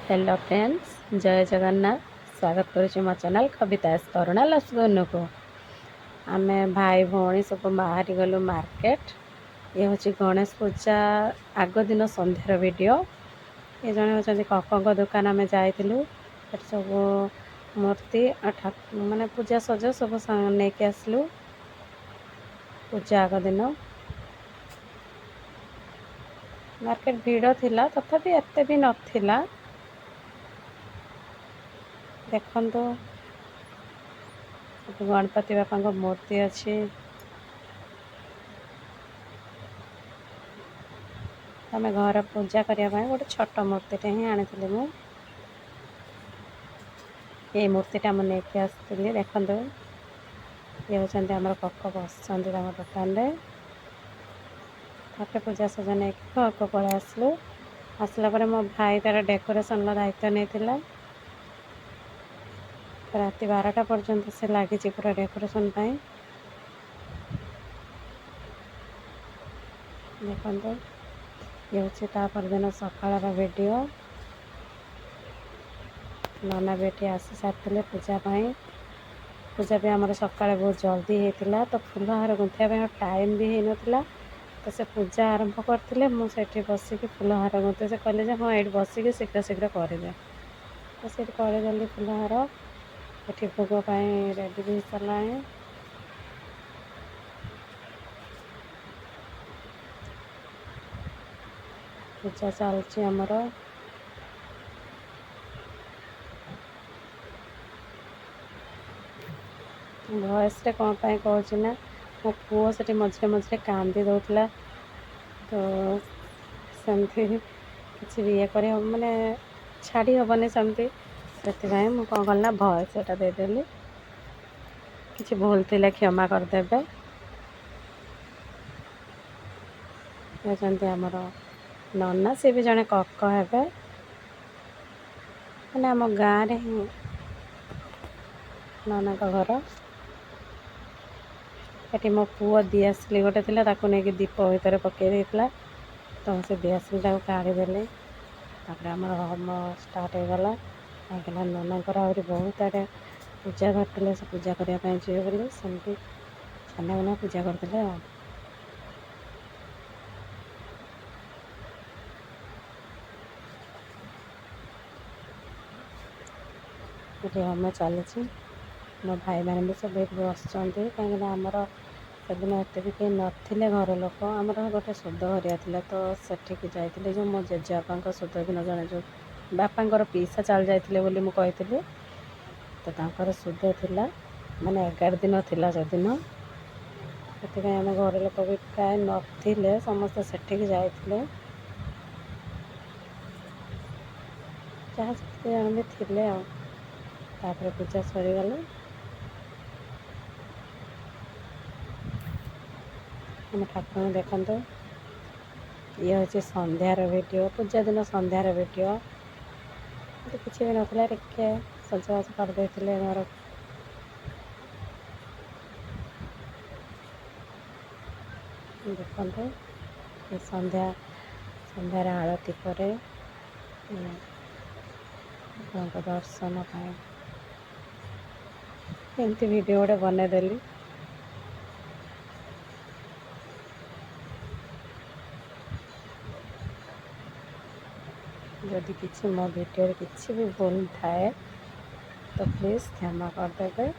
Hello friends, ଜୟ ଜଗନ୍ନାଥ। ସ୍ୱାଗତ କରୁଛି ମୋ ଚ୍ୟାନେଲ୍ କବିତା ଏସ୍ କରୁଣା ଲସଗନକୁ। ଆମେ ଭାଇ ଭଉଣୀ ସବୁ ବାହାରି ଗଲୁ ମାର୍କେଟ। ଇଏ ହେଉଛି ଗଣେଶ ପୂଜା ଆଗ ଦିନ ସନ୍ଧ୍ୟାର ଭିଡ଼ିଓ। ଏ ଜଣେ ହେଉଛନ୍ତି କକଙ୍କ ଦୋକାନ, ଆମେ ଯାଇଥିଲୁ ସେଠି ସବୁ ମୂର୍ତ୍ତି ଆଉ ମାନେ ପୂଜା ସଜ ସବୁ ନେଇକି ଆସିଲୁ ପୂଜା ଆଗ ଦିନ। ମାର୍କେଟ ଭିଡ଼ ଥିଲା, ତଥାପି ଏତେ ବି ନଥିଲା। ଦେଖନ୍ତୁ, ସେଠି ଗଣପତି ବାପାଙ୍କ ମୂର୍ତ୍ତି ଅଛି। ଆମେ ଘର ପୂଜା କରିବା ପାଇଁ ଗୋଟେ ଛୋଟ ମୂର୍ତ୍ତିଟେ ହିଁ ଆଣିଥିଲି ମୁଁ। ଏଇ ମୂର୍ତ୍ତିଟା ମୁଁ ନେଇକି ଆସିଥିଲି। ଦେଖନ୍ତୁ, ଇଏ ହେଉଛନ୍ତି ଆମର କକ, ବସିଛନ୍ତି ତାଙ୍କ ଦୋକାନରେ। ତାପରେ ପୂଜା ସଜା ନେଇକି ଘରକୁ ପଳେଇ ଆସିଲୁ। ଆସିଲା ପରେ ମୋ ଭାଇ ତାର ଡେକୋରେସନ୍ର ଦାୟିତ୍ୱ ନେଇଥିଲା। ରାତି 12ଟା ପର୍ଯ୍ୟନ୍ତ ସେ ଲାଗିଛି ପୁରା ଡେକୋରେସନ୍ ପାଇଁ। ଦେଖନ୍ତୁ, ଇଏ ହେଉଛି ତା ପରଦିନ ସକାଳର ଭିଡ଼ିଓ। ନନା ବି ଏଠି ଆସି ସାରିଥିଲେ ପୂଜା ପାଇଁ। ପୂଜା ବି ଆମର ସକାଳେ ବହୁତ ଜଲ୍ଦି ହେଇଥିଲା, ତ ଫୁଲ ହାର ଗୁନ୍ଥିବା ପାଇଁ ଆଉ ଟାଇମ୍ ବି ହେଇନଥିଲା। ତ ସେ ପୂଜା ଆରମ୍ଭ କରିଥିଲେ, ମୁଁ ସେଠି ବସିକି ଫୁଲ ହାର ଗୁନ୍ଥେ। ସେ କହିଲେ ଯେ ହଁ, ଏଇଠି ବସିକି ଶୀଘ୍ର ଶୀଘ୍ର କରିଦେ। ତ ସେଇଠି କରିଦେଲି ଫୁଲ ହାର। ଏଠି ଭୋଗ ପାଇଁ ରେଡ଼ି ବି ହେଇସାରିଲାଣି। ପୂଜା ଚାଲିଛି ଆମର। ଭଏସ୍ରେ କ'ଣ ପାଇଁ କହୁଛି ନା, ମୋ ପୁଅ ସେଠି ମଝିରେ ମଝିରେ କାନ୍ଦି ଦେଉଥିଲା, ତ ସେମିତି କିଛି ବି ଇଏ କରି ମାନେ ଛାଡ଼ି ହେବନି ସେମିତି। ସେଥିପାଇଁ ମୁଁ କ'ଣ କଲି ନା ଭଏସ୍ ଏଇଟା ଦେଇଦେଲି। କିଛି ଭୁଲ ଥିଲେ କ୍ଷମା କରିଦେବେ। ହେଉଛନ୍ତି ଆମର ନନା, ସିଏ ବି ଜଣେ କକ ହେବେ, ମାନେ ଆମ ଗାଁରେ ହିଁ ନନାଙ୍କ ଘର। ଏଠି ମୋ ପୁଅ ଦିଆସିଲି ଗୋଟେ ଥିଲା, ତାକୁ ନେଇକି ଦୀପ ଭିତରେ ପକାଇ ଦେଇଥିଲା, ତ ସେ ଦିଆସିଲିଟାକୁ କାଢ଼ିଦେଲି। ତାପରେ ଆମର ହୋମ ଷ୍ଟାର୍ଟ ହେଇଗଲା, କାହିଁକିନା ନନାଙ୍କର ଆହୁରି ବହୁତ ଆଡ଼େ ପୂଜା କରିଥିଲେ, ସେ ପୂଜା କରିବା ପାଇଁ ଯିବେ ବୋଲି ସେମିତି ଛାନିଆ ପୂଜା କରିଥିଲେ। ଆଉ ଏଠି ହୋମ ଚାଲିଛି। ମୋ ଭାଇମାନେ ବି ସବୁ ଏଠି ବସିଛନ୍ତି, କାହିଁକିନା ଆମର ସେଦିନ ଏତେ ବି କେହି ନଥିଲେ ଘର ଲୋକ। ଆମର ଗୋଟେ ଶୁଦ୍ଧ ଘରିଆ ଥିଲା, ତ ସେଠିକି ଯାଇଥିଲେ। ଯେଉଁ ମୋ ଜେଜେବାପାଙ୍କ ଶୁଦ୍ଧ ଦିନ ଜଣେ ଯେଉଁ ବାପାଙ୍କର ପିଇସା ଚାଲି ଯାଇଥିଲେ ବୋଲି ମୁଁ କହିଥିଲି, ତ ତାଙ୍କର ଶୁଦ୍ଧ ଥିଲା, ମାନେ 11 ଦିନ ଥିଲା ସେଦିନ। ସେଥିପାଇଁ ଆମ ଘର ଲୋକ ବି ପ୍ରାୟ ନଥିଲେ, ସମସ୍ତେ ସେଠିକି ଯାଇଥିଲେ, ଯାହା ସେତିକି ଜଣ ବି ଥିଲେ। ଆଉ ତାପରେ ପୂଜା ସରିଗଲା। ଆମ ଠାକୁରଙ୍କୁ ଦେଖନ୍ତୁ। ଇଏ ହେଉଛି ସନ୍ଧ୍ୟାର ଭିଡ଼ିଓ, ପୂଜା ଦିନ ସନ୍ଧ୍ୟାର ଭିଡ଼ିଓ। ଏଠି କିଛି ବି ନଥିଲା, ଟିକେ ସଜବାଜ କରିଦେଇଥିଲେ ଘର। ଦେଖନ୍ତୁ, ଏ ସନ୍ଧ୍ୟାରେ ଆଳତି ପରେ ଠାକୁରଙ୍କ ଦର୍ଶନ ପାଇଁ ଏମିତି ଭିଡ଼ିଓ ଗୋଟେ ବନେଇଦେଲି। ଯଦି କିଛି ମୋ ଭିଡ଼ିଓରେ କିଛି ବି ଭୁଲ ଥାଏ ତ ପ୍ଲିଜ୍ କ୍ଷମା କରିଦେବେ।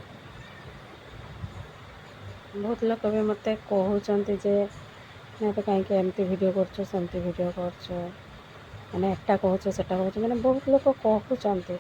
ବହୁତ ଲୋକ ବି ମୋତେ କହୁଛନ୍ତି ଯେ ନା ତ କାହିଁକି ଏମିତି ଭିଡ଼ିଓ କରୁଛୁ, ସେମିତି ଭିଡ଼ିଓ କରୁଛୁ, ମାନେ ଏଟା କହୁଛୁ ସେଟା କହୁଛୁ, ମାନେ ବହୁତ ଲୋକ କହୁଛନ୍ତି।